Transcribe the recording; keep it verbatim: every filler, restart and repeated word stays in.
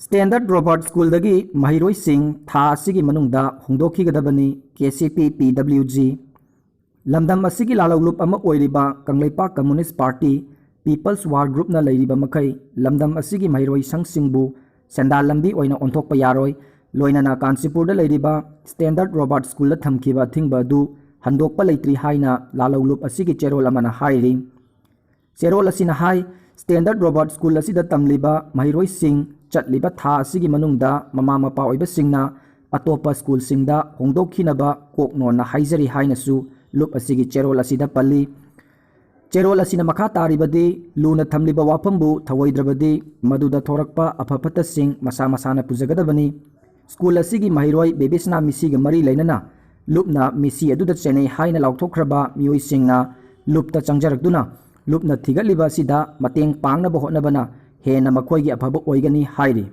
Standard Robert Schoolꯗꯒꯤ ꯃꯍꯩꯔꯣꯏꯁꯤꯡ ꯊꯥ ꯑꯁꯤꯒꯤ ꯃꯅꯨꯡꯗ ꯍꯣꯡꯗꯣꯛꯈꯤꯒꯗꯕꯅꯤ꯫ ꯀꯦ ꯁꯤ ꯄꯤ ꯄꯤ ꯗꯕ꯭ꯂꯤꯎ ꯖꯤ꯫ ꯂꯝꯗꯝ ꯑꯁꯤꯒꯤ ꯂꯥꯂꯧ ꯂꯨꯞ ꯑꯃ ꯑꯣꯏꯔꯤꯕ Kangleipak communist party, People's War Groupꯅ ꯂꯩꯔꯤꯕ ꯃꯈꯩ ꯂꯝꯗꯝ ꯑꯁꯤꯒꯤ ꯃꯍꯩꯔꯣꯏ ꯁꯪꯁꯤꯡꯕꯨ ꯁꯦꯟꯗꯥꯟ ꯂꯝꯕꯤ ꯑꯣꯏꯅ ꯑꯣꯟꯊꯣꯛꯄ ꯌꯥꯔꯣꯏ꯫ ꯂꯣꯏꯅꯅ ꯀꯥꯟꯆꯤꯄꯨꯔꯗ ꯂꯩꯔꯤꯕ Standard Robert Schoolꯗ ꯊꯝꯈꯤꯕ ꯑꯊꯤꯡꯕ ꯑꯗꯨ ꯍꯟꯗꯣꯛꯄ ꯂꯩꯇ꯭ꯔꯤ ꯍꯥꯏꯅ ꯂꯥꯂꯧ ꯂꯨꯞ ꯑꯁꯤꯒꯤ ꯆꯦꯔꯣꯜ ꯑꯃꯅ ꯍꯥꯏꯔꯤ꯫ ꯆꯦꯔꯣꯜ ꯑꯁꯤꯅ ꯍꯥꯏ, Standard Robert School ꯑꯁꯤꯗ ꯇꯝꯂꯤꯕ ꯃꯍꯩꯔꯣꯏꯁꯤꯡ ꯆꯠꯂꯤꯕ ꯊꯥ ꯑꯁꯤꯒꯤ ꯃꯅꯨꯡꯗ ꯃꯃꯥ ꯃꯄꯥ ꯑꯣꯏꯕꯁꯤꯡꯅ ꯑꯇꯣꯞꯄ ꯁ꯭ꯀꯨꯜꯁꯤꯡꯗ ꯍꯣꯡꯗꯣꯛꯈꯤꯅꯕ ꯀꯣꯛ ꯅꯣꯟꯅ ꯍꯥꯏꯖꯔꯤ ꯍꯥꯏꯅꯁꯨ ꯂꯨꯞ ꯑꯁꯤꯒꯤ ꯆꯦꯔꯣꯜ ꯑꯁꯤꯗ ꯄꯜꯂꯤ꯫ ꯆꯦꯔꯣꯜ ꯑꯁꯤꯅ ꯃꯈꯥ ꯇꯥꯔꯤꯕꯗꯤ, ꯂꯨꯅ ꯊꯝꯂꯤꯕ ꯋꯥꯐꯝꯕꯨ ꯊꯧꯑꯣꯏꯗ꯭ꯔꯕꯗꯤ ꯃꯗꯨꯗ ꯊꯣꯔꯛꯄ ꯑꯐ ꯐꯠꯇꯁꯤꯡ ꯃꯁꯥ ꯃꯁꯥꯅ ꯄꯨꯖꯒꯗꯕꯅꯤ꯫ ꯁ꯭ꯀꯨꯜ ꯑꯁꯤꯒꯤ ꯃꯍꯩꯔꯣꯏ ꯕꯦꯕꯤꯁꯅꯥ ꯃꯤꯁꯤꯒ ꯃꯔꯤ ꯂꯩꯅꯅ ꯂꯨꯞꯅ ꯃꯤꯁꯤ ꯑꯗꯨꯗ ꯆꯦꯟꯅꯩ ꯍꯥꯏꯅ ꯂꯥꯎꯊꯣꯛꯈ꯭ꯔꯕ ꯃꯤꯑꯣꯏꯁꯤꯡꯅ ꯂꯨꯞꯇ ꯆꯪꯖꯔꯛꯇꯨꯅ ꯂꯨꯞꯅ ꯊꯤꯒꯠꯂꯤꯕ ꯑꯁꯤꯗ ꯃꯇꯦꯡ ꯄꯥꯡꯅꯕ ꯍꯣꯠꯅꯕꯅ ꯍꯦꯟꯅ ꯃꯈꯣꯏꯒꯤ ꯑꯐꯕ ꯑꯣꯏꯒꯅꯤ ꯍꯥꯏꯔꯤ꯫